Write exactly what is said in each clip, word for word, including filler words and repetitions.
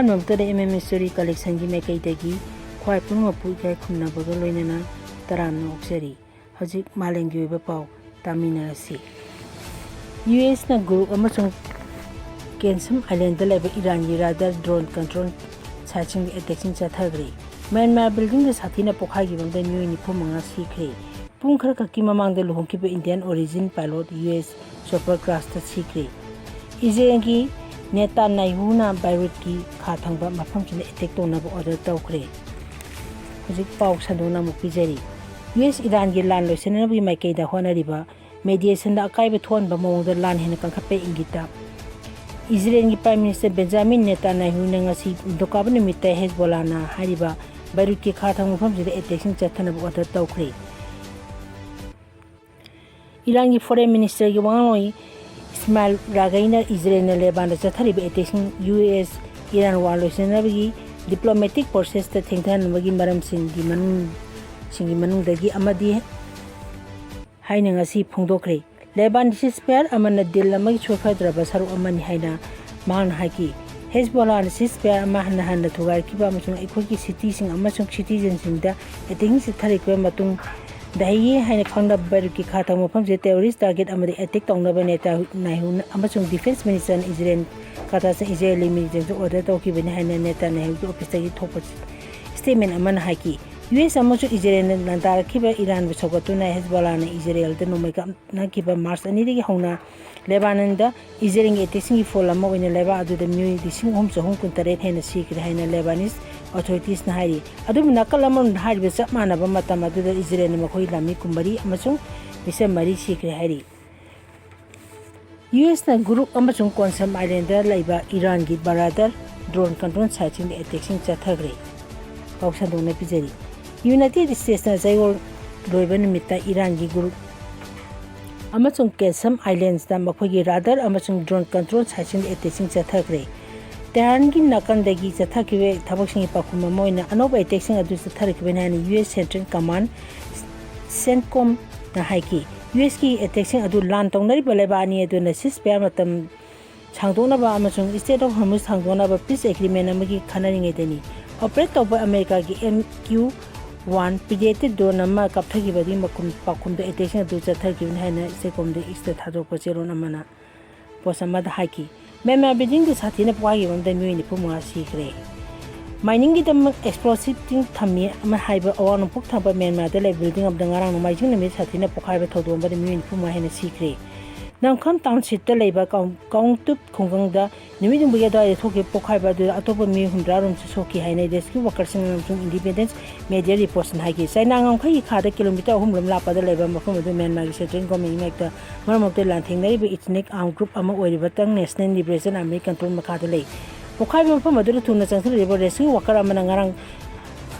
ꯑꯍꯥꯟꯕꯃꯛꯇꯗ M M History Collectionꯒꯤ ꯃꯥꯏꯀꯩꯗꯒꯤ ꯈ꯭ꯋꯥꯏ ꯄꯨꯝꯅꯃꯛꯄꯨ ꯏꯀꯥꯏ ꯈꯨꯝꯅꯕꯒ ꯂꯣꯏꯅꯅ ꯇꯔꯥꯝꯅ ꯑꯣꯛꯆꯔꯤ꯫ ꯍꯧꯖꯤꯛ ꯃꯥꯂꯦꯝꯒꯤ ꯑꯣꯏꯕ ꯄꯥꯎ ꯇꯥꯃꯤꯟꯅꯔꯁꯤ꯫ U S ꯅ ꯒꯨꯔꯨꯛ ꯑꯃꯁꯨꯡ ꯀꯦꯟꯁꯝ ꯑꯥꯏꯂꯦꯟꯗ ꯂꯩꯕ ꯏꯔꯥꯟꯒꯤ ꯔꯥꯗꯥꯔ ꯗ꯭ꯔꯣꯟ ꯀꯟꯇ꯭ꯔꯣꯜ ꯁꯥꯏꯠꯁꯤꯡꯗ ꯑꯦꯇꯦꯛꯁꯤꯡ ꯆꯠꯊꯈ꯭ꯔꯦ꯫ ꯃ꯭ꯌꯥꯟꯃꯥꯔ ꯕꯤꯜꯗꯤꯡꯗ ꯁꯥꯊꯤꯅ ꯄꯣꯈꯥꯏꯈꯤꯕ ꯑꯃꯗ ꯃꯤꯑꯣꯏ ꯅꯤꯐꯨ ꯃꯉꯥ ꯁꯤꯈ꯭ꯔꯦ꯫ ꯄꯨꯡ ꯈꯔꯈꯛꯀꯤ ꯃꯃꯥꯡꯗ ꯂꯨꯍꯣꯡꯈꯤꯕ Indian origin pilot U S chopper crashꯇ ꯁꯤꯈ꯭ꯔꯦ꯫ ꯏꯖꯔꯦꯜꯒꯤ ꯅꯦꯇꯥꯟꯌꯥꯍꯨꯅ ꯕꯥꯏꯔꯨꯠꯀꯤ ꯈꯥ ꯊꯪꯕ ꯃꯐꯝꯁꯤꯡꯗ ꯑꯦꯇꯦꯛ ꯇꯧꯅꯕ ꯑꯣꯔꯗꯔ ꯇꯧꯈ꯭ꯔꯦ꯫ ꯍꯧꯖꯤꯛ ꯄꯥꯎ ꯁꯟꯗꯣꯛꯅ ꯑꯃꯨꯛ ꯄꯤꯖꯔꯤ꯫ U S ꯏꯔꯥꯟꯒꯤ ꯂꯥꯟ ꯂꯣꯏꯁꯤꯟꯅꯕꯒꯤ ꯃꯥꯏꯀꯩꯗ ꯍꯣꯠꯅꯔꯤꯕ mediationꯗ ꯑꯀꯥꯏꯕ ꯊꯣꯛꯍꯟꯕ ꯃꯑꯣꯡꯗ ꯂꯥꯟ ꯍꯦꯟꯅ ꯀꯟꯈꯠꯄ ꯏꯪꯒꯤꯠꯇ, ꯏꯖꯔꯦꯜꯒꯤ Prime Minister Benjamin Netanyahuꯅ ꯉꯁꯤ ꯅꯤꯡꯊꯧꯀꯥꯕ ꯅꯨꯃꯤꯠꯇ ꯍꯦꯖꯕꯣꯂꯥꯅ ꯍꯥꯏꯔꯤꯕ ꯕꯥꯏꯔꯨꯠꯀꯤ ꯈꯥ ꯊꯪꯕ ꯃꯐꯝꯁꯤꯗ ꯑꯦꯇꯦꯛꯁꯤꯡ ꯆꯠꯊꯅꯕ ꯑꯣꯔꯗꯔ ꯇꯧꯈ꯭ꯔꯦ꯫ ꯏꯔꯥꯟꯒꯤ Foreign Ministerꯒꯤ ꯋꯥꯉꯥꯡꯂꯣꯏ ꯏꯁꯃꯥꯏꯜ ꯔꯥꯒꯩꯅ ꯏꯖꯔꯦꯜꯅ ꯂꯦꯕꯥꯟꯗ ꯆꯠꯊꯔꯤꯕ ꯑꯦꯇꯦꯛꯁꯤꯡ U S ꯏꯔꯥꯟ ꯋꯥꯔ ꯂꯣꯏꯁꯤꯟꯅꯕꯒꯤ diplomatic processꯇ ꯊꯦꯡꯊꯍꯟꯕꯒꯤ ꯃꯔꯝꯁꯤꯡꯒꯤ ꯃꯅꯨꯡ, ꯁꯤꯡꯒꯤ ꯃꯅꯨꯡꯗꯒꯤ ꯑꯃꯗꯤ ꯍꯥꯏꯅ ꯉꯁꯤ ꯐꯣꯡꯗꯣꯛꯈ꯭ꯔꯦ꯫ ꯂꯦꯕꯥꯟ ceasefire ꯑꯃꯅ ꯗꯤꯜ ꯑꯃꯒꯤ ꯁꯣꯏꯐꯗ꯭ꯔꯕ ꯁꯔꯨꯛ ꯑꯃꯅꯤ ꯍꯥꯏꯅ ꯃꯍꯥꯛꯅ ꯍꯥꯏꯈꯤ꯫ ꯍꯦꯖꯕꯣꯂꯥꯅ ceasefire ꯑꯃ ꯍꯟꯅ ꯍꯟꯅ ꯊꯨꯒꯥꯏꯔꯛꯈꯤꯕ ꯑꯃꯁꯨꯡ ꯑꯩꯈꯣꯏꯒꯤ cityꯁꯤꯡ ꯑꯃꯁꯨꯡ citizenꯁꯤꯡꯗ ꯑꯦꯇꯦꯛꯁꯤꯡ ꯆꯠꯊꯔꯛꯈꯤꯕ ꯃꯇꯨꯡꯗ ꯍꯩꯌꯦ ꯍꯥꯏꯅ ꯈꯪꯅꯕ ꯕꯩꯔꯨꯠꯀꯤ ꯈꯥ ꯊꯪꯕ ꯃꯐꯝꯁꯤꯗ terrorist target ꯑꯃꯗ attack ꯇꯧꯅꯕ ꯅꯦꯇꯥꯟꯌꯥꯍꯨ ꯑꯃꯁꯨꯡ defense ministerꯅ ꯏꯖꯔꯦꯜ ꯀꯇꯥꯔꯁꯤꯡ ꯏꯖꯔꯦꯂꯤ militaryꯁꯨ order ꯇꯧꯈꯤꯕꯅꯤ ꯍꯥꯏꯅ ꯅꯦꯇꯥꯟꯌꯥꯍꯨꯒꯤ officeꯇꯒꯤ ꯊꯣꯛꯄ statement ꯑꯃꯅ ꯍꯥꯏꯈꯤ꯫ U S ꯑꯃꯁꯨꯡ ꯏꯖꯔꯦꯜꯅ ꯂꯥꯟꯗꯥꯔꯛꯈꯤꯕ ꯏꯔꯥꯟꯕꯨ ꯁꯧꯒꯠꯇꯨꯅ ꯍꯦꯖꯕꯣꯂꯥꯅ ꯏꯖꯔꯦꯜꯗ ꯅꯣꯡꯃꯩ ꯀꯥꯞꯅꯈꯤꯕ March ꯑꯅꯤꯗꯒꯤ ꯍꯧꯅ ꯂꯦꯕꯥꯅꯟꯗ ꯏꯖꯔꯦꯜꯒꯤ attackꯁꯤꯡꯒꯤ ꯐꯣꯜ ꯑꯃ ꯑꯣꯏꯅ ꯂꯩꯕꯥꯛ ꯑꯗꯨꯗ ꯃꯤꯑꯣꯏ ꯂꯤꯁꯤꯡ ꯑꯍꯨꯝ ꯆꯍꯨꯝ ꯀꯨꯟꯇꯔꯦꯠ ꯍꯦꯟꯅ ꯁꯤꯈ꯭ꯔꯦ ꯍꯥꯏꯅ Lebanese authoritiesꯅ ꯍꯥꯏꯔꯤ꯫ ꯑꯗꯨꯕꯨ ꯅꯥꯀꯜ ꯑꯃꯔꯣꯝꯗ ꯍꯥꯏꯔꯤꯕ ꯆꯞ ꯃꯥꯟꯅꯕ ꯃꯇꯝ ꯑꯗꯨꯗ ꯏꯖꯔꯦꯜꯅ ꯃꯈꯣꯏ ꯂꯥꯟꯃꯤ ꯀꯨꯟꯃꯔꯤ ꯑꯃꯁꯨꯡ ꯃꯤꯁꯝ ꯃꯔꯤ ꯁꯤꯈ꯭ꯔꯦ ꯍꯥꯏꯔꯤ꯫ U Sꯅ ꯒꯨꯔꯨꯛ ꯑꯃꯁꯨꯡ ꯀꯣꯟꯁꯝ ꯑꯥꯏꯂꯦꯟꯗ ꯂꯩꯕ ꯏꯔꯥꯟꯒꯤ ꯕꯔꯥꯗꯔ ꯗ꯭ꯔꯣꯟ ꯀꯟꯇ꯭ꯔꯣꯜ ꯁꯥꯏꯠꯁꯤꯡꯗ attackꯁꯤꯡ ꯆꯠꯊꯈ꯭ꯔꯦ꯫ ꯄꯥꯎ ꯁꯟꯗꯣꯛꯅ ꯄꯤꯖꯔꯤ꯫ United Statesꯅ ꯆꯌꯣꯜ ꯂꯣꯏꯕ ꯅꯨꯃꯤꯠꯇ ꯏꯔꯥꯟꯒꯤ ꯒꯨꯔꯨꯛ ꯑꯃꯁꯨꯡ ꯀꯦꯁꯝ ꯑꯥꯏꯂꯦꯟꯁꯇ ꯃꯈꯣꯏꯒꯤ ꯔꯥꯗꯥꯔ ꯑꯃꯁꯨꯡ ꯗ꯭ꯔꯣꯟ ꯀꯟꯇ꯭ꯔꯣꯜ ꯁꯥꯏꯠꯁꯤꯡꯗ attackꯁꯤꯡ ꯆꯠꯊꯈ꯭ꯔꯦ꯫ ꯇꯦꯍꯔꯥꯟꯒꯤ ꯅꯥꯀꯟꯗꯒꯤ ꯆꯠꯊꯈꯤꯕ ꯊꯕꯛꯁꯤꯡꯒꯤ ꯄꯥꯎꯈꯨꯝ ꯑꯃ ꯑꯣꯏꯅ ꯑꯅꯧꯕ attackꯁꯤꯡ ꯑꯗꯨ ꯆꯠꯊꯔꯛꯈꯤꯕꯅꯤ ꯍꯥꯏꯅ U S Central Command, CENTCOMꯅ ꯍꯥꯏꯈꯤ꯫ U Sꯀꯤ attackꯁꯤꯡ ꯑꯗꯨ ꯂꯥꯟ ꯇꯧꯅꯔꯤꯕ ꯂꯩꯕꯥꯛ ꯑꯅꯤ ꯑꯗꯨꯅ ceasefire ꯃꯇꯝ ꯁꯥꯡꯗꯣꯛꯅꯕ ꯑꯃꯁꯨꯡ Strait of Hormuz ꯁꯥꯡꯗꯣꯛꯅꯕ peace agreement ꯑꯃꯒꯤ ꯈꯟꯅꯔꯤꯉꯩꯗꯅꯤ ꯑꯣꯄꯔꯦꯠ ꯇꯧꯕ ꯑꯃꯦꯔꯤꯀꯥꯒꯤ M Q one predated drone ꯑꯃ ꯀꯥꯞꯊꯈꯤꯕꯗꯨꯒꯤ ꯃꯈꯨꯝ-, ꯄꯥꯎꯈꯨꯝꯗ ꯑꯦꯇꯦꯛꯁꯤꯡ ꯑꯗꯨ ꯆꯠꯊꯈꯤꯕꯅꯤ ꯍꯥꯏꯅ ꯁꯦꯀꯣꯝꯗ X-ꯇ ꯊꯥꯗꯣꯔꯛꯄ ꯆꯦꯔꯣꯜ ꯑꯃꯅ ꯄꯣꯁ ꯑꯃꯗ ꯍꯥꯏꯈꯤ꯫ ꯃ꯭ꯌꯥꯟꯃꯥꯔ ꯕꯤꯜꯗꯤꯡꯗꯨ ꯁꯥꯊꯤꯅ ꯄꯣꯈꯥꯏꯈꯤꯕ ꯑꯃꯗ ꯃꯤꯑꯣꯏ ꯅꯤꯐꯨ ꯃꯉꯥ ꯁꯤꯈ꯭ꯔꯦ꯫ ꯃꯥꯏꯅꯤꯡꯒꯤꯗꯃꯛ ꯑꯦꯛꯁꯄ꯭ꯂꯣꯁꯤꯚꯁꯤꯡ ꯊꯝꯃꯤ ꯑꯃ ꯍꯥꯏꯕ ꯑꯋꯥꯡ ꯅꯣꯡꯄꯣꯛ ꯊꯪꯕ ꯃ꯭ꯌꯥꯟꯃꯥꯔꯗ ꯂꯩꯕ ꯕꯤꯜꯗꯤꯡ ꯑꯃꯗ ꯉꯔꯥꯡ ꯅꯣꯡꯃꯥꯏꯖꯤꯡ ꯅꯨꯃꯤꯠ ꯁꯥꯊꯤꯅ ꯄꯣꯈꯥꯏꯕ ꯊꯧꯗꯣꯛ ꯑꯃꯗ ꯃꯤꯑꯣꯏ ꯅꯤꯐꯨ ꯃꯉꯥ ꯍꯦꯟꯅ ꯁꯤꯈ꯭ꯔꯦ꯫ ꯅꯥꯡꯈꯝ ꯇꯥꯎꯟꯁꯤꯞꯇ ꯂꯩꯕ ꯀꯥꯎ-, ꯀꯥꯎꯡꯇꯨꯞ ꯈꯨꯡꯒꯪꯗ ꯅꯨꯃꯤꯠ ꯌꯨꯡꯕꯒꯤ ꯑꯗꯨꯋꯥꯏꯗ ꯊꯣꯛꯈꯤꯕ ꯄꯣꯈꯥꯏꯕ ꯑꯗꯨꯗ ꯑꯇꯣꯞꯄ ꯃꯤꯑꯣꯏ ꯍꯨꯝꯗ꯭ꯔꯥ ꯔꯣꯝꯁꯨ ꯁꯣꯛꯈꯤ ꯍꯥꯏꯅ ꯔꯦꯁꯀ꯭ꯌꯨ ꯋꯥꯀꯔꯁꯤꯡ ꯑꯃꯁꯨꯡ ꯏꯟꯗꯤꯄꯦꯟꯗꯦꯟꯁ ꯃꯦꯗꯤꯌꯥ ꯔꯤꯄꯣꯔꯠꯁꯤꯡ ꯍꯥꯏꯈꯤ꯫ ꯆꯥꯏꯅꯥ ꯉꯝꯈꯩꯒꯤ ꯈꯥꯗ ꯀꯤꯂꯣꯃꯤꯇꯔ ꯑꯍꯨꯝ ꯔꯣꯝ ꯂꯥꯞꯄꯗ ꯂꯩꯕ ꯃꯐꯝ ꯑꯗꯨ ꯃ꯭ꯌꯥꯟꯃꯥꯔꯒꯤ ꯁꯦꯟꯇ꯭ꯔꯦꯜ ꯒꯣꯔꯃꯦꯟꯒꯤ ꯃꯥꯌꯣꯛꯇ ꯃꯔꯛ ꯃꯔꯛꯇ ꯂꯥꯟꯊꯦꯡꯅꯔꯤꯕ ꯏꯊꯅꯤꯛ ꯑꯥꯔꯝ ꯒ꯭ꯔꯨꯞ ꯑꯃ ꯑꯣꯏꯔꯤꯕ ꯇꯪ ꯅꯦꯁꯅꯦꯜ ꯂꯤꯕꯔꯦꯁꯟ ꯑꯥꯔꯃꯤ ꯀꯟꯇ꯭ꯔꯣꯜ ꯃꯈꯥꯗ ꯂꯩ꯫ ꯄꯣꯈꯥꯏꯕ ꯃꯐꯝ ꯑꯗꯨꯗ ꯊꯨꯅ ꯆꯪꯁꯤꯜꯂꯛꯂꯤꯕ ꯔꯦꯁꯀ꯭ꯌꯨ ꯋꯥꯀꯔ ꯑꯃꯅ ꯉꯔꯥꯡ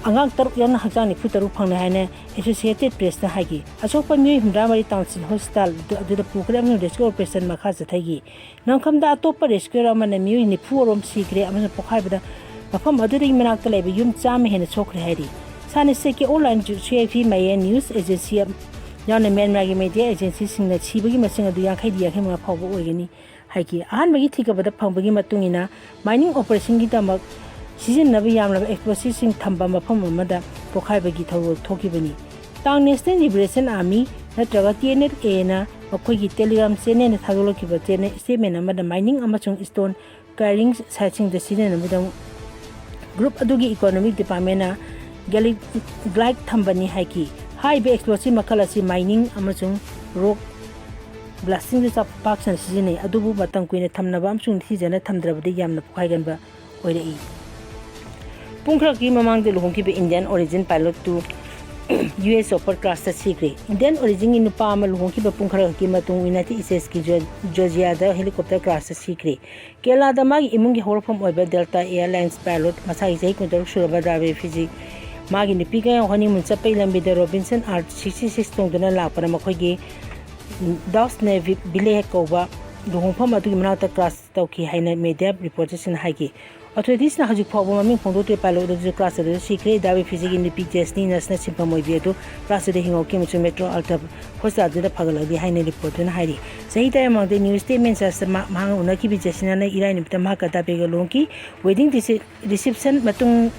ꯑꯉꯥꯡ ꯇꯔꯨꯛ ꯌꯥꯎꯅ ꯍꯛꯆꯥꯡ ꯅꯤꯐꯨ ꯇꯔꯨꯛ ꯐꯪꯂꯦ ꯍꯥꯏꯅ ꯑꯦꯁꯣꯁꯤꯌꯦꯇꯦꯗ ꯄ꯭ꯔꯦꯁꯅ ꯍꯥꯏꯈꯤ꯫ ꯑꯁꯣꯛꯄ ꯃꯤꯑꯣꯏ ꯍꯨꯝꯗ꯭ꯔꯥ ꯃꯔꯤ ꯇꯥꯎꯟꯁꯤꯜ ꯍꯣꯁꯄꯤꯇꯥꯜ ꯑꯗꯨ-, ꯑꯗꯨꯗ ꯄꯨꯈ꯭ꯔꯦ ꯑꯃꯁꯨꯡ ꯔꯦꯁꯀ꯭ꯌꯨ ꯑꯣꯄꯔꯦꯁꯟ ꯃꯈꯥ ꯆꯠꯊꯈꯤ꯫ ꯅꯣꯡꯈꯝꯗ ꯑꯇꯣꯞꯄ ꯔꯦꯁꯀ꯭ꯌꯨ ꯑꯃꯅ ꯃꯤꯑꯣꯏ ꯅꯤꯐꯨ ꯔꯣꯝ ꯁꯤꯈ꯭ꯔꯦ ꯑꯃꯁꯨꯡ ꯄꯣꯈꯥꯏꯕꯗ ꯃꯐꯝ ꯑꯗꯨꯗꯒꯤ ꯃꯅꯥꯛꯇ ꯂꯩꯕ ꯌꯨꯝ ꯆꯥꯝꯃ ꯍꯦꯟꯅ ꯁꯣꯛꯈ꯭ꯔꯦ ꯍꯥꯏꯔꯤ꯫ ꯁꯥꯅ ꯁꯦꯀꯦ online C I P ꯃꯌꯦꯟ news agency ꯌꯥꯎꯅ ꯃ꯭ꯌꯥꯟꯃꯥꯔꯒꯤ ꯃꯦꯗꯤꯌꯥ ꯑꯦꯖꯦꯟꯁꯤꯁꯤꯡꯅ ꯁꯤꯕꯒꯤ ꯃꯁꯤꯡ ꯑꯗꯨ ꯌꯥꯡꯈꯩꯗꯤ ꯌꯥꯡꯈꯩ ꯃꯉꯥ ꯐꯥꯎꯕ ꯑꯣꯏꯒꯅꯤ ꯍꯥꯏꯈꯤ꯫ ꯑꯍꯥꯟꯕꯒꯤ ꯊꯤꯒꯠꯄꯗ ꯐꯪꯕꯒꯤ ꯃꯇꯨꯡ ꯏꯟꯅ ꯃꯥꯏꯅꯤꯡ ꯑꯣꯄꯔꯦꯁꯟꯒꯤꯗꯃꯛ ꯁꯤꯖꯤꯟꯅꯕ ꯌꯥꯝꯂꯕ ꯑꯦꯛꯁꯄ꯭ꯂꯣꯁꯤꯚꯁꯤꯡ ꯊꯝꯕ ꯃꯐꯝ ꯑꯃꯗ ꯄꯣꯈꯥꯏꯕꯒꯤ ꯊꯧꯗꯣꯛ ꯊꯣꯛꯈꯤꯕꯅꯤ꯫ ꯇꯥꯡ ꯅꯦꯁꯅꯦꯜ ꯂꯤꯕꯔꯦꯁꯟ ꯑꯥꯔꯃꯤ ꯅꯠꯇ꯭ꯔꯒ ꯇꯤ ꯑꯦꯟ ꯑꯦꯜ ꯑꯦꯅ ꯃꯈꯣꯏꯒꯤ ꯇꯦꯂꯤꯒ꯭ꯔꯥꯝ ꯆꯦꯅꯦꯜꯗ ꯊꯥꯗꯣꯛꯂꯛꯈꯤꯕ ꯆꯦꯅꯦꯜ ꯁ꯭ꯇꯦꯠꯃꯦꯟ ꯑꯃꯗ ꯃꯥꯏꯅꯤꯡ ꯑꯃꯁꯨꯡ ꯁ꯭ꯇꯣꯟ ꯀ꯭ꯋꯥꯔꯤꯡ ꯁꯥꯏꯠꯁꯤꯡꯗ ꯁꯤꯖꯤꯟꯅꯕꯒꯤꯗꯃꯛ ꯒ꯭ꯔꯨꯞ ꯑꯗꯨꯒꯤ ꯏꯀꯣꯅꯣꯃꯤꯛ ꯗꯤꯄꯥꯔꯠꯃꯦꯟꯅ ꯒ꯭ꯂꯥꯏꯛ-, ꯒ꯭ꯂꯥꯏꯛ ꯊꯝꯕꯅꯤ ꯍꯥꯏꯈꯤ꯫ ꯍꯥꯏꯔꯤꯕ ꯑꯦꯛꯁꯄ꯭ꯂꯣꯁꯤꯚ ꯃꯈꯜ ꯑꯁꯤ ꯃꯥꯏꯅꯤꯡ ꯑꯃꯁꯨꯡ ꯔꯣꯛ ꯕ꯭ꯂꯥꯁꯇꯤꯡꯗ ꯆꯥꯎ-, ꯄꯥꯛ ꯁꯟꯅ ꯁꯤꯖꯤꯟꯅꯩ, ꯑꯗꯨꯕꯨ ꯃꯇꯝ ꯀꯨꯏꯅ ꯊꯝꯅꯕ ꯑꯃꯁꯨꯡ ꯅꯤꯡꯊꯤꯖꯅ ꯊꯝꯗ꯭ꯔꯕꯗꯤ ꯌꯥꯝꯅ ꯄꯣꯈꯥꯏꯒꯟꯕ ꯑꯣꯏꯔꯛꯏ꯫ ꯄꯨꯡ ꯈꯔꯒꯤ ꯃꯃꯥꯡꯗ ꯂꯨꯍꯣꯡꯈꯤꯕ ꯏꯟꯗꯤꯌꯥꯟ ꯑꯣꯔꯤꯖꯤꯟ ꯄꯥꯏꯂꯣꯠꯇꯨ ꯌꯨ ꯑꯦꯁ ꯆꯣꯄꯔ ꯀ꯭ꯔꯥꯁꯇ ꯁꯤꯈ꯭ꯔꯦ꯫ ꯏꯟꯗꯤꯌꯥꯟ ꯑꯣꯔꯤꯖꯤꯟꯒꯤ ꯅꯨꯄꯥ ꯑꯃ ꯂꯨꯍꯣꯡꯈꯤꯕ ꯄꯨꯡ ꯈꯔꯈꯛꯀꯤ ꯃꯇꯨꯡ ꯌꯨꯅꯥꯏꯇꯦꯗ ꯁ꯭ꯇꯦꯠꯁꯀꯤ ꯖꯣ-, ꯖꯣꯔꯖꯤꯌꯥꯗ ꯍꯦꯂꯤꯀꯣꯞꯇꯔ ꯀ꯭ꯔꯥꯁꯇ ꯁꯤꯈ꯭ꯔꯦ꯫ ꯀꯦꯔꯂꯥꯗ ꯃꯥꯒꯤ ꯏꯃꯨꯡꯒꯤ ꯍꯧꯔꯛꯐꯝ ꯑꯣꯏꯕ ꯗꯦꯜꯇꯥ ꯑꯦꯌꯔꯂꯥꯏꯟꯁ ꯄꯥꯏꯂꯣꯠ ꯃꯁꯥꯒꯤ ꯆꯍꯤ ꯀꯨꯟꯇꯔꯨꯛ ꯁꯨꯔꯕ ꯗ꯭ꯔꯥꯏꯚꯔ ꯐꯤꯖꯤ ꯃꯥꯒꯤ ꯅꯨꯄꯤꯒ ꯍꯅꯤꯃꯨꯟ ꯆꯠꯄꯒꯤ ꯂꯝꯕꯤꯗ ꯔꯣꯕꯤꯟꯁꯟ ꯑꯥꯔ ꯁꯤꯛꯁꯇꯤ ꯁꯤꯛꯁ ꯇꯣꯡꯗꯨꯅ ꯂꯥꯛꯄꯗ ꯃꯈꯣꯏꯒꯤ ꯗꯥꯎꯁ ꯅꯦꯚꯤ ꯚꯤꯂꯦꯖ ꯀꯧꯕ ꯂꯨꯍꯣꯡꯐꯝ ꯑꯗꯨꯒꯤ ꯃꯅꯥꯛꯇ ꯀ꯭ꯔꯥꯁ ꯇꯧꯈꯤ ꯍꯥꯏꯅ ꯃꯦꯗꯤꯌꯥ ꯔꯤꯄꯣꯔꯇꯔꯁꯤꯡꯅ ꯍꯥꯏꯈꯤ꯫ Authorities ꯅ ꯍꯧꯖꯤꯛ ꯐꯥꯎꯕ ꯃꯃꯤꯡ ꯐꯣꯡꯗꯣꯛꯇ꯭ꯔꯤ pilot ꯑꯗꯨꯁꯨ crash ꯑꯗꯨꯗ ꯁꯤꯈ꯭ꯔꯦ꯫ ꯗꯥꯕꯤ ꯐꯤꯖꯤꯒꯤ ꯅꯨꯄꯤ ꯖꯦꯁꯅꯤ ꯅꯁꯅ ꯁꯤꯟꯐꯝ ꯑꯣꯏꯕꯤ ꯑꯗꯨ crash ꯑꯗꯨꯗ ꯍꯤꯡꯍꯧꯈꯤ ꯑꯃꯁꯨꯡ Metro Alta Hospital ꯗ ꯐꯒꯠꯂꯛꯂꯤ ꯍꯥꯏꯅ report ꯇꯨꯅ ꯍꯥꯏꯔꯤ꯫ ꯆꯍꯤ ꯇꯔꯥ ꯃꯃꯥꯡꯗ New State Manchester ꯗ ꯃꯍꯥꯛ ꯃꯍꯥꯛꯅ ꯎꯅꯈꯤꯕꯤ ꯖꯦꯁꯅꯤꯅ ꯏꯔꯥꯏ ꯅꯨꯃꯤꯠꯇ ꯃꯍꯥꯛꯀ ꯗꯥꯕꯤꯒ ꯂꯨꯍꯣꯡꯈꯤ꯫ Wedding reception ꯃꯇꯨꯡ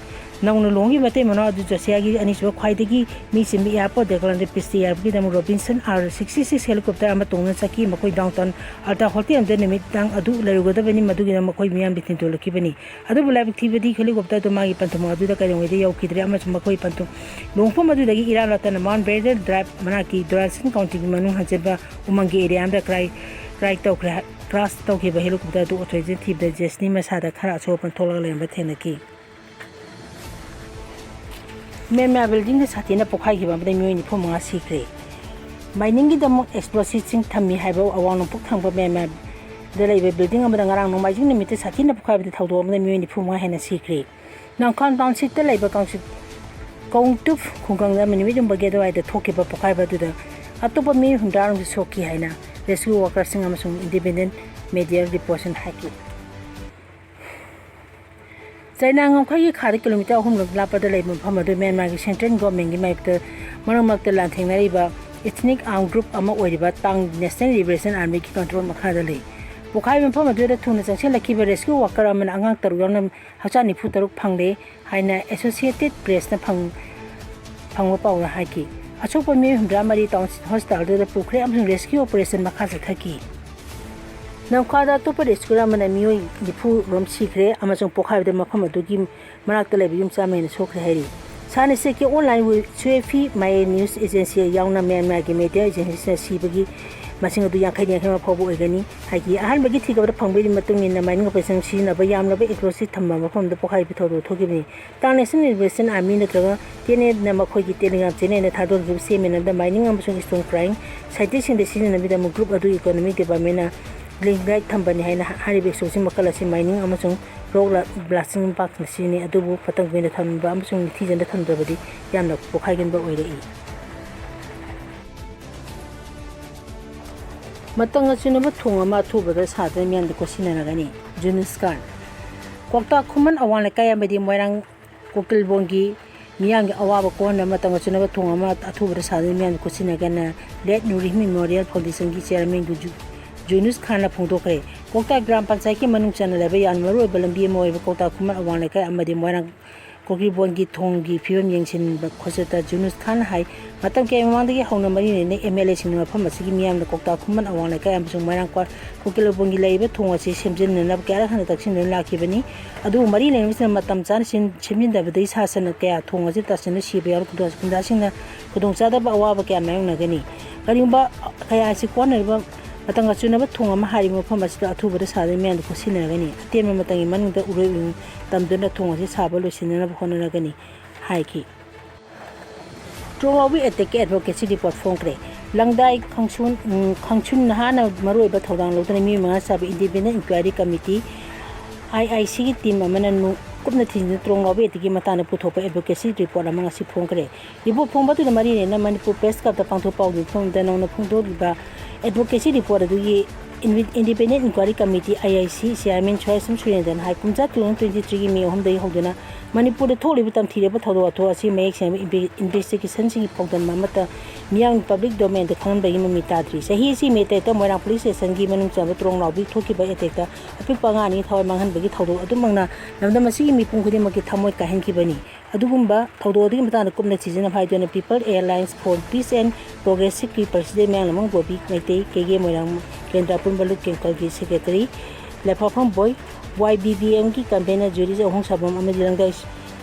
ꯅꯧꯅ ꯂꯨꯍꯣꯡꯈꯤꯕ ꯃꯇꯩ ꯃꯅꯥꯎ ꯑꯗꯨ ꯖꯣꯁꯤꯌꯥꯒꯤ ꯑꯅꯤꯁꯨꯕ ꯈ꯭ꯋꯥꯏꯗꯒꯤ ꯃꯤ ꯆꯤꯟꯕ airport Declan de Piste ꯌꯥꯔꯛꯄꯒꯤꯗꯃꯛ Robinson R sixty six helicopter ꯑꯃ ꯇꯣꯡꯗꯨꯅ ꯆꯠꯈꯤ꯫ ꯃꯈꯣꯏ downtown Alta Hotel ꯗ ꯅꯨꯃꯤꯗꯥꯡ ꯑꯗꯨ ꯂꯩꯔꯨꯒꯗꯕꯅꯤ, ꯃꯗꯨꯒꯤꯗꯃꯛ ꯃꯈꯣꯏ ꯃꯤꯌꯥꯝꯗ ꯊꯤꯟꯗꯣꯛꯂꯛꯈꯤꯕꯅꯤ꯫ ꯑꯗꯨꯕꯨ ꯂꯥꯏꯕꯛ ꯊꯤꯕꯗꯤ helicopter ꯑꯗꯨ ꯃꯥꯒꯤ ꯄꯟꯊꯨꯡ ꯑꯗꯨꯗ ꯀꯩꯗꯧꯉꯩꯗ ꯌꯧꯈꯤꯗ꯭ꯔꯦ ꯑꯃꯁꯨꯡ ꯃꯈꯣꯏ ꯄꯟꯊꯨꯡ ꯂꯣꯡꯐꯝ ꯑꯗꯨꯗꯒꯤ ꯏꯔꯥꯞ ꯂꯥꯞꯇꯅ Mount Vernon Drive ꯃꯅꯥꯛꯀꯤ Donaldson County ꯒꯤ ꯃꯅꯨꯡ ꯍꯟꯖꯤꯟꯕ ꯎꯃꯪꯒꯤ area ꯑꯃꯗ crash, crash ꯇꯧꯈ꯭ꯔꯦ꯫ Crash ꯇꯧꯈꯤꯕ helicopter ꯑꯗꯨ authorities ꯅ ꯊꯤꯕꯗ ꯖꯦꯁꯅꯤ ꯃꯁꯥꯗ ꯈꯔ ꯑꯁꯣꯛ ꯑꯄꯟ ꯊꯣꯛꯂꯒ ꯂꯩꯔꯝꯕ ꯊꯦꯡꯅꯈꯤ꯫ ꯃ꯭ꯌꯥꯟꯃꯥꯔ building ꯗ ꯁꯥꯊꯤꯅ ꯄꯣꯈꯥꯏꯈꯤꯕ ꯑꯃꯗ ꯃꯤꯑꯣꯏ ꯅꯤꯐꯨ ꯃꯉꯥ ꯁꯤꯈ꯭ꯔꯦ꯫ Mining ꯒꯤꯗꯃꯛ explosive ꯁꯤꯡ ꯊꯝꯃꯤ ꯍꯥꯏꯕ ꯑꯋꯥꯡ ꯅꯣꯡꯄꯣꯛ ꯊꯪꯕ ꯃ꯭ꯌꯥꯟꯃꯥꯔꯗ ꯂꯩꯕ building ꯑꯃꯗ ꯉꯔꯥꯡ ꯅꯣꯡꯃꯥꯏꯖꯤꯡ ꯅꯨꯃꯤꯠꯇ ꯁꯥꯊꯤꯅ ꯄꯣꯈꯥꯏꯕꯗ ꯊꯧꯗꯣꯛ ꯑꯃꯗ ꯃꯤꯑꯣꯏ ꯅꯤꯐꯨ ꯃꯉꯥ ꯍꯦꯟꯅ ꯁꯤꯈ꯭ꯔꯦ꯫ ꯅꯥꯡꯈꯥꯟ township ꯇ ꯂꯩꯕ ꯀꯥꯡꯁꯤ-, ꯀꯣꯡꯇꯨꯞ ꯈꯨꯡꯒꯪꯗ ꯅꯨꯃꯤꯠ ꯌꯨꯡꯕꯒꯤ ꯑꯗꯨꯋꯥꯏꯗ ꯊꯣꯛꯈꯤꯕ ꯄꯣꯈꯥꯏꯕ ꯑꯗꯨꯗ ꯑꯇꯣꯞꯄ ꯃꯤ ꯍꯨꯝꯗ꯭ꯔꯥ ꯔꯣꯝꯁꯨ ꯁꯣꯛꯈꯤ ꯍꯥꯏꯅ rescue worker ꯁꯤꯡ ꯑꯃꯁꯨꯡ independent media report ꯁꯤꯡꯅ ꯍꯥꯏꯈꯤ꯫ ꯆꯥꯏꯅꯥ ꯉꯝꯈꯩꯒꯤ ꯈꯥꯗ kilometre ꯑꯍꯨꯝ ꯂꯣꯝ ꯂꯥꯞꯄꯗ ꯂꯩꯕ ꯃꯐꯝ ꯑꯗꯨ ꯃ꯭ꯌꯥꯟꯃꯥꯔꯒꯤ central government ꯀꯤ ꯃꯥꯌꯣꯛꯇ ꯃꯔꯛ ꯃꯔꯛꯇ ꯂꯥꯟꯊꯦꯡꯅꯔꯤꯕ ethnic armed group ꯑꯃ ꯑꯣꯏꯔꯤꯕ ꯇꯥꯡ National Liberation Army ꯒꯤ control ꯃꯈꯥꯗ ꯂꯩ꯫ ꯄꯣꯈꯥꯏꯕ ꯃꯐꯝ ꯑꯗꯨꯗ ꯊꯨꯅ ꯆꯪꯁꯤꯜꯂꯛꯈꯤꯕ rescue worker ꯑꯃꯅ ꯑꯉꯥꯡ ꯇꯔꯨꯛ ꯌꯥꯎꯅ ꯍꯛꯆꯥꯡ ꯅꯤꯐꯨ ꯇꯔꯨꯛ ꯐꯪꯂꯦ ꯍꯥꯏꯅ Associated Press ꯅ ꯐꯪ-, ꯐꯪꯕ ꯄꯥꯎꯅ ꯍꯥꯏꯈꯤ꯫ ꯑꯁꯣꯛꯄ ꯃꯤꯑꯣꯏ ꯍꯨꯝꯗ꯭ꯔꯥ ꯃꯔꯤ township hospital ꯗ ꯄꯨꯈ꯭ꯔꯦ ꯑꯃꯁꯨꯡ rescue operation ꯃꯈꯥ ꯆꯠꯊꯈꯤ꯫ ꯅꯝꯈꯥꯗ ꯑꯇꯣꯞꯄ rescue ꯑꯃꯅ ꯃꯤꯑꯣꯏ ꯅꯤꯐꯨ ꯔꯣꯝ ꯁꯤꯈ꯭ꯔꯦ ꯑꯃꯁꯨꯡ ꯄꯣꯈꯥꯏꯕꯗ ꯃꯐꯝ ꯑꯗꯨꯒꯤ ꯃꯅꯥꯛꯇ ꯂꯩꯕ ꯌꯨꯝ ꯆꯥꯝꯃ ꯍꯦꯟꯅ ꯁꯣꯛꯈ꯭ꯔꯦ ꯍꯥꯏꯔꯤ꯫ ꯁꯥꯅ ꯁꯦꯛꯀꯤ online ꯋꯤ-, ꯁꯨꯌꯦꯐꯤ ꯃꯥꯌꯦ news agency ꯌꯥꯎꯅ ꯃ꯭ꯌꯥꯟꯃꯥꯔꯒꯤ media agency ꯁꯤꯡꯅ ꯁꯤꯕꯒꯤ ꯃꯁꯤꯡ ꯑꯗꯨ ꯌꯥꯡꯈꯩ ꯌꯥꯡꯈꯩ ꯐꯥꯎꯕ ꯑꯣꯏꯒꯅꯤ ꯍꯥꯏꯈꯤ꯫ ꯑꯍꯥꯟꯕꯒꯤ ꯊꯤꯒꯠꯄꯗ ꯐꯪꯕꯒꯤ ꯃꯇꯨꯡ ꯏꯟꯅ mining operation ꯁꯤꯖꯤꯟꯅꯕ ꯌꯥꯝꯂꯕ explosive ꯊꯝꯕ ꯃꯐꯝꯗ ꯄꯣꯈꯥꯏꯕ ꯊꯧꯗꯣꯛ ꯊꯣꯛꯈꯤꯕꯅꯤ꯫ ꯇꯥꯡ National Liberation Army ꯅꯠꯇ꯭ꯔꯒ T N L ꯅ ꯃꯈꯣꯏꯒꯤ Telegram channel ꯗ ꯊꯥꯗꯣꯛꯈꯤꯕ statement ꯑꯃꯗ mining ꯑꯃꯁꯨꯡ stone quarrying site ꯁꯤꯡꯗ ꯁꯤꯖꯤꯟꯅꯕꯒꯤꯗꯃꯛ group ꯑꯗꯨ economic department ꯅ green light ꯊꯝꯕꯅꯤ ꯍꯥꯏꯅ ꯍꯥꯏꯔꯤꯕ explosive ꯃꯈꯜ ꯑꯁꯤ mining ꯑꯃꯁꯨꯡ rock la-, blasting ꯄꯥꯛꯇꯅ ꯁꯤꯖꯤꯟꯅꯩ, ꯑꯗꯨꯕꯨ ꯐꯠꯇꯕ ꯀꯨꯏꯅ ꯊꯝꯕ ꯑꯃꯁꯨꯡ ꯅꯤꯡꯊꯤꯖꯅ ꯊꯝꯗ꯭ꯔꯕꯗꯤ ꯌꯥꯝꯅ ꯄꯣꯈꯥꯏꯒꯟꯕ ꯑꯣꯏꯔꯛꯏ꯫ ꯃꯇꯪ ꯑꯆꯨꯅꯕ ꯊꯣꯡ ꯑꯃ ꯑꯊꯨꯕꯗ ꯁꯥꯗꯨꯅ ꯃꯤꯌꯥꯝꯗ ꯀꯣꯠꯁꯤꯟꯅꯔꯒꯅꯤ꯫ Junis Khan꯫ ꯀ꯭ꯋꯥꯛꯇꯥ ꯈꯨꯃꯟ ꯑꯋꯥꯡ ꯂꯩꯀꯥꯏ ꯑꯃꯗꯤ ꯃꯣꯏꯔꯥꯡ ꯀꯣꯀꯤꯜꯕꯣꯡꯒꯤ ꯃꯤꯌꯥꯝꯒꯤ ꯑꯋꯥꯕ ꯀꯣꯛꯍꯟꯅꯕ ꯃꯇꯝꯒ ꯆꯨꯅꯕ ꯊꯣꯡ ꯑꯃ ꯑꯊꯨꯕꯗ ꯁꯥꯗꯨꯅ ꯃꯤꯌꯥꯝꯅ ꯈꯨꯠꯁꯤꯟꯅꯒꯦꯅ Late Nuri Memorial Foundation ꯒꯤ chairman ꯖꯨ-, ꯖꯨꯅꯨꯁ ꯈꯥꯟꯅ ꯐꯣꯡꯗꯣꯛꯈ꯭ꯔꯦ꯫ ꯀ꯭ꯋꯥꯛꯇꯥ ꯒ꯭ꯔꯥꯝ ꯄꯟꯆꯥꯌꯠꯀꯤ ꯃꯅꯨꯡ ꯆꯟꯅ ꯂꯩꯕ ꯌꯥꯝꯅ ꯃꯔꯨꯑꯣꯏꯕ ꯂꯝꯕꯤ ꯑꯃ ꯑꯣꯏꯕ ꯀ꯭ꯋꯥꯛꯇꯥ ꯈꯨꯃꯟ ꯑꯋꯥꯡ ꯂꯩꯀꯥꯏ ꯑꯃꯗꯤ ꯃꯣꯏꯔꯥꯡ ꯀꯣꯀꯤꯜꯕꯣꯟꯒꯤ ꯊꯣꯡꯒꯤ ꯐꯤꯕꯝ ꯌꯦꯡꯁꯤꯟꯕ ꯈꯣꯠꯆꯠꯇ ꯖꯨꯅꯨꯁ ꯈꯥꯟꯅ ꯍꯥꯏ, ꯃꯇꯝ ꯀꯌꯥꯒꯤ ꯃꯃꯥꯡꯗꯒꯤ ꯍꯧꯅ ꯃꯔꯤ ꯂꯩꯅꯩ ꯑꯦꯝ ꯑꯦꯜ ꯑꯦꯁꯤꯡꯅ ꯃꯐꯝ ꯑꯁꯤꯒꯤ ꯃꯤꯌꯥꯝꯅ ꯀ꯭ꯋꯥꯛꯇꯥ ꯈꯨꯃꯟ ꯑꯋꯥꯡ ꯂꯩꯀꯥꯏ ꯑꯃꯁꯨꯡ ꯃꯣꯏꯔꯥꯡ ꯀ꯭ꯋꯥ-, ꯀꯣꯀꯤꯜꯕꯣꯟꯒꯤ ꯂꯩꯔꯤꯕ ꯊꯣꯡ ꯑꯁꯤ ꯁꯦꯝꯖꯤꯟꯅꯅꯕ ꯀꯌꯥꯔꯛ ꯍꯟꯅ ꯇꯛꯁꯤꯟꯗꯨꯅ ꯂꯥꯛꯈꯤꯕꯅꯤ꯫ ꯑꯗꯨꯕꯨ ꯃꯔꯤ ꯂꯩꯅꯕꯁꯤꯡꯅ ꯃꯇꯝ ꯆꯥꯅ ꯁꯦꯝ-, ꯁꯦꯝꯖꯤꯟꯗꯕꯗꯒꯤ ꯁꯥ ꯁꯟ ꯀꯌꯥ ꯊꯣꯡ ꯑꯁꯤ ꯇꯥꯁꯤꯟꯗꯨꯅ ꯁꯤꯕ ꯌꯥꯎꯔꯤ꯫ ꯈꯨꯟꯗꯥ-, ꯈꯨꯟꯖꯥꯁꯤꯡꯅ ꯈꯨꯗꯣꯡꯆꯥꯗꯕ ꯑꯋꯥꯕ ꯀꯌꯥ ꯃꯥꯌꯣꯛꯅꯒꯅꯤ꯫ ꯀꯔꯤꯒꯨꯝꯕ ꯀꯌꯥ ꯑꯁꯤ ꯀꯣꯟꯅꯔꯤꯕ ꯃꯇꯝꯒ ꯆꯨꯅꯕ ꯊꯣꯡ ꯑꯃ ꯍꯥꯏꯔꯤꯕ ꯃꯐꯝ ꯑꯁꯤꯗ ꯑꯊꯨꯕꯗ ꯁꯥꯗꯨꯅ ꯃꯤꯌꯥꯝꯗ ꯈꯨꯠꯁꯤꯟꯅꯔꯒꯅꯤ꯫ ꯑꯇꯦꯟꯕ ꯃꯇꯝꯒꯤ ꯃꯅꯨꯡꯗ ꯎꯔꯣꯏ ꯎꯌꯨꯡ ꯇꯝꯗꯨꯅ ꯊꯣꯡ ꯑꯁꯤ ꯁꯥꯕ ꯂꯣꯏꯁꯤꯟꯅꯅꯕ ꯍꯣꯠꯅꯔꯒꯅꯤ ꯍꯥꯏꯈꯤ꯫ ꯇ꯭ꯔꯣꯡꯂꯥꯎꯕꯤ ꯑꯦꯇꯦꯛꯀꯤ advocacy report ꯐꯣꯡꯈ꯭ꯔꯦ꯫ ꯂꯪꯗꯥꯏ ꯈꯪꯁꯨꯟ, ꯎꯝ, ꯈꯪꯁꯨꯟ ꯅꯍꯥꯅ ꯃꯔꯨꯑꯣꯏꯕ ꯊꯧꯗꯥꯡ ꯂꯧꯗꯨꯅ ꯃꯤꯑꯣꯏ ꯃꯉꯥ ꯆꯥꯕ Independent Inquiry Committee, I I C ꯒꯤ team ꯑꯃꯅ ꯅꯨ-, ꯀꯨꯞꯅ ꯊꯤꯖꯤꯟꯗꯨꯅ ꯇ꯭ꯔꯣꯡꯂꯥꯎꯕꯤ ꯑꯦꯇꯦꯛꯀꯤ ꯃꯇꯥꯡꯗ ꯄꯨꯊꯣꯛꯄ advocacy report ꯑꯃ ꯉꯁꯤ ꯐꯣꯡꯈ꯭ꯔꯦ꯫ Report ꯐꯣꯡꯕ ꯑꯗꯨꯅ ꯃꯔꯤ ꯂꯩꯅꯅ ꯃꯅꯤꯄꯨꯔ Press Club ꯇ ꯄꯥꯡꯊꯣꯛꯄ ꯄꯥꯎꯗꯝ ꯃꯐꯝꯗ ꯅꯧꯅ ꯐꯣꯡꯗꯣꯛꯂꯤꯕ advocacy report ꯑꯗꯨꯒꯤ Invi-, Independent Inquiry Committee, I I C, chairman ꯁ꯭ꯋꯥꯏꯁꯝ ꯁꯨꯔꯦꯟꯗ꯭ꯔꯅ ꯍꯥꯏ, ꯀꯨꯝꯖꯥ two thousand twenty three ꯒꯤ May ꯑꯍꯨꯝꯗꯒꯤ ꯍꯧꯗꯨꯅ ꯃꯅꯤꯄꯨꯔꯗ ꯊꯣꯛꯂꯤꯕ ꯇꯝꯊꯤꯔꯕ ꯊꯧꯗꯣꯛ ꯋꯥꯊꯣꯛ ꯑꯁꯤ ꯃꯌꯦꯛ ꯁꯦꯡꯕ inve-, investigation ꯁꯤꯡꯒꯤ ꯄꯥꯎꯗꯝ ꯑꯃꯠꯇ ꯃꯤꯌꯥꯝꯒꯤ public domain ꯗ ꯈꯪꯍꯟꯕꯒꯤ ꯃꯃꯤ ꯇꯥꯗ꯭ꯔꯤ꯫ ꯆꯍꯤ ꯑꯁꯤꯒꯤ May ꯇꯔꯦꯠꯇ ꯃꯣꯏꯔꯥꯡ police station ꯒꯤ ꯃꯅꯨꯡ ꯆꯟꯕ ꯇ꯭ꯔꯣꯡꯂꯥꯎꯕꯤ ꯊꯣꯛꯈꯤꯕ attack ꯇ ꯑꯄꯤꯛꯄ ꯑꯉꯥꯡ ꯑꯅꯤ ꯊꯋꯥꯏ ꯃꯥꯡꯍꯟꯕꯒꯤ ꯊꯧꯗꯣꯛ ꯑꯗꯨꯃꯛꯅ ꯂꯝꯗꯝ ꯑꯁꯤꯒꯤ ꯃꯤꯄꯨꯝ ꯈꯨꯗꯤꯡꯃꯛꯀꯤ ꯊꯃꯣꯏ ꯀꯥꯏꯍꯟꯈꯤꯕꯅꯤ꯫ ꯑꯗꯨꯒꯨꯝꯕ ꯊꯧꯗꯣꯛ ꯑꯗꯨꯒꯤ ꯃꯇꯥꯡꯗ ꯀꯨꯞꯅ ꯊꯤꯖꯤꯟꯅꯕ ꯍꯥꯏꯗꯨꯅ People Alliance for Peace and Progress ꯀꯤ president ꯃꯌꯥꯡꯂꯝꯕꯝ ꯕꯣꯕꯤ ꯃꯩꯇꯩ, ꯀꯦ ꯀꯦ ꯃꯣꯏꯔꯥꯡ ꯀꯦꯟꯗ꯭ꯔ ꯑꯄꯨꯟꯕ ꯂꯨꯞ ꯀꯦꯟꯀꯜꯒꯤ secretary ꯂꯩꯐꯥꯐꯝ ꯕꯣꯏ, Y B B M ꯒꯤ convener ꯖꯨꯔꯤꯁ ꯑꯍꯣꯡꯁꯥꯕꯝ ꯑꯃꯗꯤ ꯂꯪꯗꯥꯏ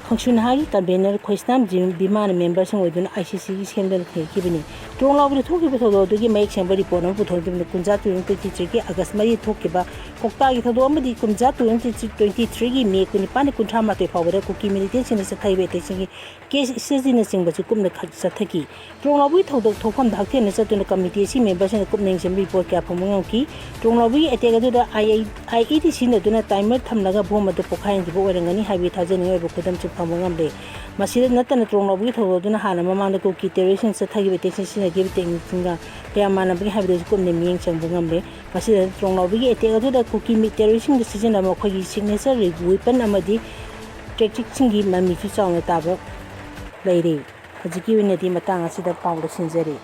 ꯈꯪꯁꯨꯟ ꯅꯍꯥꯒꯤ convener ꯈꯣꯏꯁꯅꯥꯝ ꯖꯤꯝ ꯕꯤꯃꯥꯅ member ꯁꯤꯡ ꯑꯣꯏꯗꯨꯅ I C C ꯒꯤ ꯁꯦꯝꯗꯨꯅ ꯊꯦꯡꯅꯈꯤꯕꯅꯤ꯫ ꯇ꯭ꯔꯣꯡꯂꯥꯎꯕꯤꯗ ꯊꯣꯛꯈꯤꯕ ꯊꯧꯗꯣꯛ ꯑꯗꯨꯒꯤ ꯃꯌꯦꯛ ꯁꯦꯡꯕ report ꯑꯃ ꯄꯨꯊꯣꯛꯈꯤꯕꯅꯤ꯫ ꯀꯨꯟꯖꯥ two thousand twenty three ꯒꯤ August ꯃꯔꯤ ꯊꯣꯛꯈꯤꯕ ꯀꯣꯛꯇꯥꯒꯤ ꯊꯧꯗꯣꯛ ꯑꯃꯗꯤ ꯀꯨꯝꯖꯥ two thousand twenty three ꯒꯤ May ꯀꯨꯟꯅꯤꯄꯥꯟ ꯀꯨꯟꯊ꯭ꯔꯥ ꯃꯥꯊꯣꯏ ꯐꯥꯎꯕꯗ ꯀꯨꯀꯤ militant ꯁꯤꯡꯅ ꯆꯠꯊꯔꯤꯕ attack ꯁꯤꯡꯒꯤ case study ꯅꯆꯤꯡꯕꯁꯨ ꯀꯨꯞꯅ ꯈ-, ꯆꯠꯊꯈꯤ꯫ ꯇ꯭ꯔꯣꯡꯂꯥꯎꯕꯒꯤ ꯊꯧꯗꯣꯛ ꯊꯣꯛꯐꯝꯗ ꯍꯛꯊꯦꯡꯅ ꯆꯠꯇꯨꯅ committee ꯑꯁꯤ member ꯁꯤꯡꯅ ꯀꯨꯞꯅ ꯌꯦꯡꯁꯤꯟꯕ report ꯀꯌꯥ ꯐꯪꯕ ꯉꯝꯈꯤ꯫ ꯇ꯭ꯔꯣꯡꯂꯥꯎꯕꯒꯤ attack ꯑꯗꯨꯗ I E D ꯁꯤꯖꯤꯟꯅꯗꯨꯅ timer ꯊꯝꯂꯒ bomb ꯑꯗꯨ ꯄꯣꯈꯥꯏꯍꯟꯈꯤꯕ ꯑꯣꯏꯔꯝꯒꯅꯤ ꯍꯥꯏꯕꯒꯤ ꯊꯥꯖꯅꯤꯡꯉꯥꯏ ꯑꯣꯏꯕ ꯈꯨꯗꯝꯁꯨ ꯐꯪꯕ ꯉꯝꯂꯦ꯫ ꯃꯁꯤꯗ ꯅꯠꯇꯅ ꯇ꯭ꯔꯣꯡꯂꯥꯎꯕꯒꯤ ꯊꯧꯗꯣꯛ ꯑꯗꯨꯅ ꯍꯥꯟꯅ ꯃꯃꯥꯡꯗ ꯀꯨꯀꯤ terrorist ꯁꯤꯡꯅ ꯆꯠꯊꯈꯤꯕ attack ꯁꯤꯡ ꯁꯤꯖꯤꯟꯅ ꯒꯤ ꯇꯦꯛꯅꯤꯛꯁꯤꯡꯒ ꯀꯌꯥ ꯃꯥꯟꯅꯕꯒꯦ ꯍꯥꯏꯕꯗꯨꯁꯨ ꯀꯨꯞꯅ ꯃꯤꯠꯌꯦꯡ ꯆꯪꯕ ꯉꯝꯂꯦ꯫ ꯃꯁꯤꯗ ꯇ꯭ꯔꯣꯡꯂꯥꯎꯕꯤꯒꯤ ꯑꯦꯇꯦꯛ ꯑꯗꯨꯗ ꯀꯨꯀꯤ ꯃꯤ-, ꯇꯦꯔꯣꯔꯤꯁꯁꯤꯡꯗ ꯁꯤꯖꯤꯟꯅꯕ ꯃꯈꯣꯏꯒꯤ ꯁꯤꯒꯅꯦꯆꯔ ꯋꯦꯄꯟ ꯑꯃꯗꯤ ꯇꯦꯛꯇꯤꯛꯁꯤꯡꯒꯤ ꯃꯃꯤꯁꯨ ꯆꯥꯎꯅ ꯇꯥꯕ ꯂꯩꯔꯤ꯫ ꯍꯧꯖꯤꯛꯀꯤ ꯑꯣꯏꯅꯗꯤ ꯃꯇꯥꯡ ꯑꯁꯤꯗ ꯄꯥꯎ ꯂꯣꯏꯁꯤꯟꯖꯔꯤ꯫